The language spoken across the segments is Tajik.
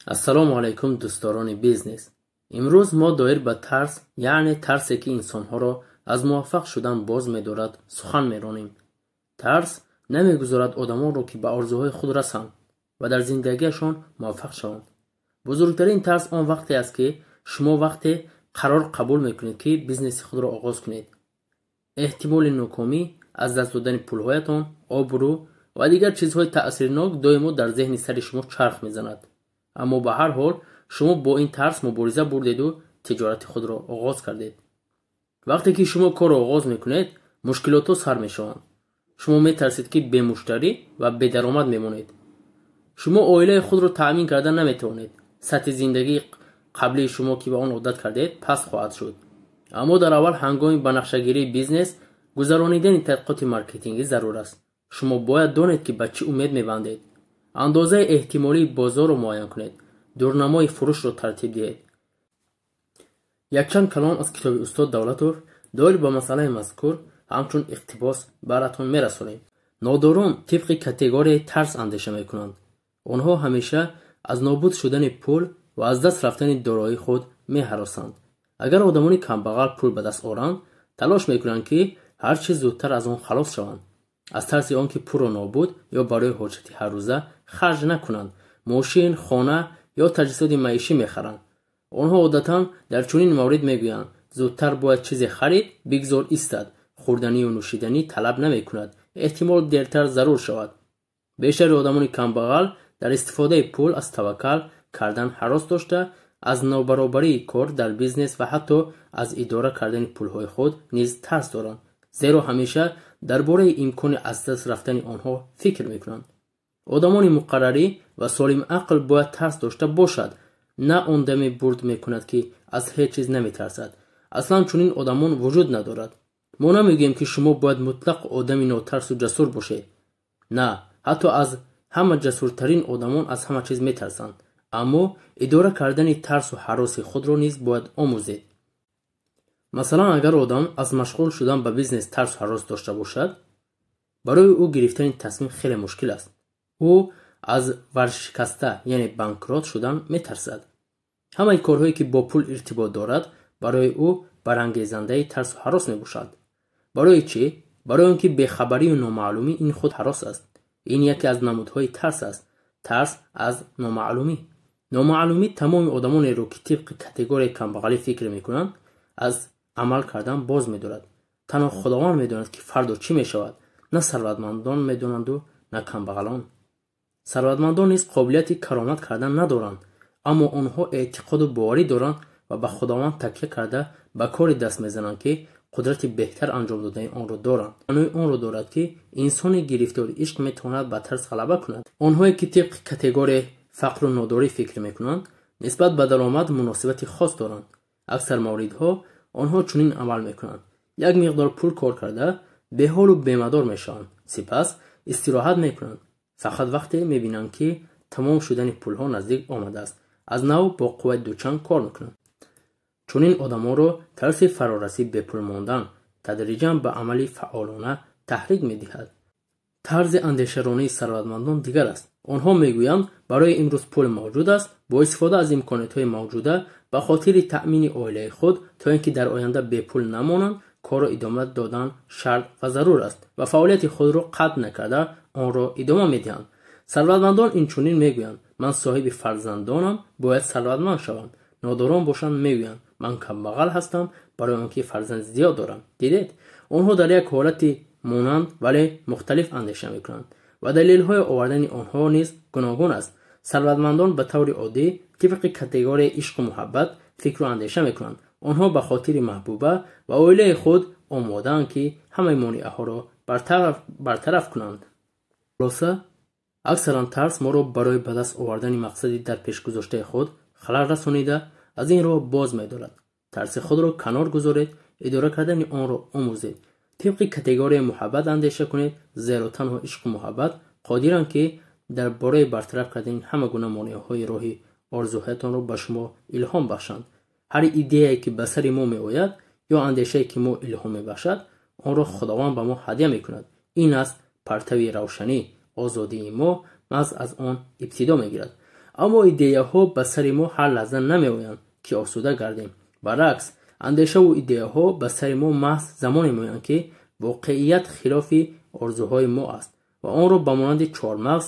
Ассалому алайкум, дӯстдорони бизнес. Имрӯз мо доир ба тарс, яъне тарсе, ки инсонҳоро аз муваффақ шудан боз медорад, сухан меронем. Тарс намегузорад одамонро, ки ба орзуҳои худ расанд ва дар зиндагиашон муваффақ шаванд. Бузургтарин тарс он вақте аст, ки шумо вақте қарор қабул мекунед, ки бизнеси худро оғоз кунед. Эҳтимоли нокомӣ, аз даст додани пулҳоятон, обрӯ ва дигар чизҳои таъсирнок доимо дар зеҳни сари шумо чарх мезанад. Аммо ба ҳар ҳол шумо бо ин тарс мубориза бурдеду тиҷорати худро оғоз кардед. Вақте ки шумо корро оғоз мекунед, мушкилотҳо сар мешаванд. Шумо метарсед, ки бемуштарӣ ва бедаромад мемонед. Шумо оилаи худро таъмин карда наметавонед. Сатҳи зиндагии қаблии шумо, ки ба он одат кардед, паст хоҳад шуд. Аммо дар аввал ҳангоми ба нақшагирии бизнес гузаронидани тадқиқоти маркетингӣ зарур аст. Шумо бояд донед, ки ба чӣ умед мебандед. Андозаи эҳтимолии бозорро муайян кунед, дурнамои фурӯшро тартиб диҳед. Якчанд калом аз китоби устод Давлатов доир ба масъалаи мазкур ҳамчун иқтибос баратон мерасонем. Нодорон тибқи категорияи тарс андеша мекунанд. Онҳо ҳамеша аз нобуд шудани пул ва аз даст рафтани дороии худ меҳаросанд. Агар одамони камбағал пул ба даст оранд, талош мекунанд, ки ҳар чӣ зудтар аз он халос шаванд. Аз тарси он ки пулро нобуд ё барои ҳоҷати ҳаррӯза харҷ накунанд, мошин, хона ё таҷҳизоти маишӣ мехаранд. Онҳо одатан дар чунин маврид мегӯянд: зудтар бояд чизе харид, бигзор истад, хӯрданию нӯшиданӣ талаб намекунад, эҳтимол дертар зарур шавад. Бештари одамони камбағал дар истифодаи пул аз таваккал кардан ҳарос дошта, аз нобаробарии кор дар бизнес ва ҳатто аз идора кардани пулҳои худ низ тарс доранд, зеро ҳамеша дар бораи имкони аз даст рафтани онҳо фикр мекунанд. Одамони муқаррарӣ ва солимақл бояд тарс дошта бошад, на он даме бурд мекунад, ки аз ҳеҷ чиз наметарсад. Аслан чунин одамон вуҷуд надорад. Мо намегӯем, ки шумо бояд мутлақ одами нотарсу ҷасур бошед. На, ҳатто аз ҳама ҷасуртарин одамон аз ҳама чиз метарсанд. Аммо идора кардани тарсу ҳароси худро низ бояд омӯзед. Масалан, агар одам аз машғул шудан ба бизнес тарсу ҳарос дошта бошад, барои ӯ гирифтани тасмим хеле мушкил аст. Ӯ аз варшикаста, яъне банкрот шудан метарсад. Ҳамаи корҳое, ки бо пул иртибот дорад, барои ӯ барангезандаи тарсу ҳарос мебошад. Барои чӣ? Барои он ки бехабарию номаълумӣ ин худ ҳарос аст. Ин яке аз намудҳои тарс аст. Тарс аз номаълумӣ. Номаълумӣ тамоми одамонеро, ки тибқи категорияи камбағалӣ фикр мекунанд, аз амал кардан боз медорад. Танҳо Худованд медонад, ки фардо чӣ мешавад. На сарватмандон медонанду, на камбағалон. Сарватмандон низ қобилияти каромат кардан надоранд, аммо онҳо эътиқоду боварӣ доранд ва ба Худованд такя карда ба коре даст мезананд, ки қудрати беҳтар анҷом додани онро доранд. Маънои онро дорад, ки инсони гирифтори ишқ метавонад ба тарс ғалаба кунад. Онҳое, ки тибқи категорияи фақру нодорӣ фикр мекунанд, нисбат ба даромад муносибати хос доранд. Аксар мавридҳо онҳо чунин амал мекунанд: як миқдор пул кор карда, беҳолу бемадор мешаванд, сипас истироҳат мекунанд. Фақат вақте мебинанд, ки тамом шудани пулҳо наздик омадааст, аз нав бо қувваи дучанд кор мекунанд. Чунин одамонро тарси фарорасӣ бепул мондан тадриҷан ба амали фаъолона таҳрик медиҳад. Тарзи андешаронии сарватмандон дигар аст. Онҳо мегӯянд: барои имрӯз пул мавҷуд аст, бо истифода аз имкониятҳои мавҷуда ба хотири таъмини оилаи худ, то ин ки дар оянда бепул намонанд, корро идома додан шарт ва зарур аст ва фаъолияти худро қатъ накарда онро идома медиҳанд. Сарватмандон инчунин мегӯянд: ман соҳиби фарзандонам, бояд сарватманд шавам. Нодорон бошанд мегӯянд: ман камбағал ҳастам, барои он ки фарзанд зиёд дорам. Дидед, онҳо дар як ҳолати монанд, вале мухталиф андеша мекунанд ва далелҳои овардани онҳо низ гуногун аст. Сарватмандон ба таври оддӣ тибқи категорияи ишқу муҳаббат фикру андеша мекунанд. Онҳо ба хотири маҳбуба ва оилаи худ омодаанд, ки ҳамаи монеаҳоро бартараф кунанд. Хулоса, аксаран тарс моро барои ба даст овардани мақсади дар пешгузоштаи худ халал расонида, аз ин роҳ боз медорад. Тарси худро канор гузоред, идора кардани онро омӯзед. Тибқи категорияи муҳаббат андеша кунед, зеро танҳо ишқу муҳаббат қодиранд, ки дар бораи бартараф кардани ҳама гуна монеаҳои роҳи орзуҳоятонро ба шумо илҳом бахшанд. Ҳар идеяе, ки ба сари мо меояд ё андешае, ки мо илҳом мебахшад, онро Худованд ба мо ҳадя мекунад. Ин аст партави равшанӣ. Озодии мо маҳз аз он ибтидо мегирад. Аммо идеяҳо ба сари мо ҳар лаҳза намеоянд, ки осуда гардем. Баръакс, андешаву идеяҳо ба сари мо маҳз замоне меоянд, ки воқеият хилофи орзуҳои мо аст ва онро ба монанди чормағз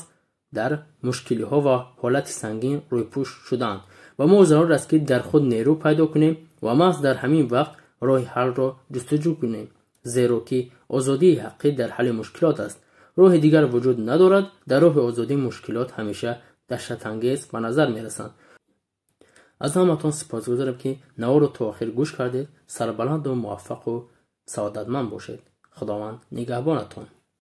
дар мушкилиҳо ва ҳолати сангин рӯйпӯш шудаанд ва мо зарур аст, ки дар худ нерӯ пайдо кунем ва маҳз дар ҳамин вақт роҳи ҳаллро ҷустуҷӯ кунем, зеро ки озодии ҳақиқӣ дар ҳалли мушкилот аст. Роҳи дигар вуҷуд надорад. Дар роҳи озодӣ мушкилот ҳамеша даҳшатангез ба назар мерасанд. Аз ҳаматон сипосгузорам, ки наворро то охир гӯш кардед. Сарбаланду муваффақу саодатманд бошед. Худованд нигаҳбонатон.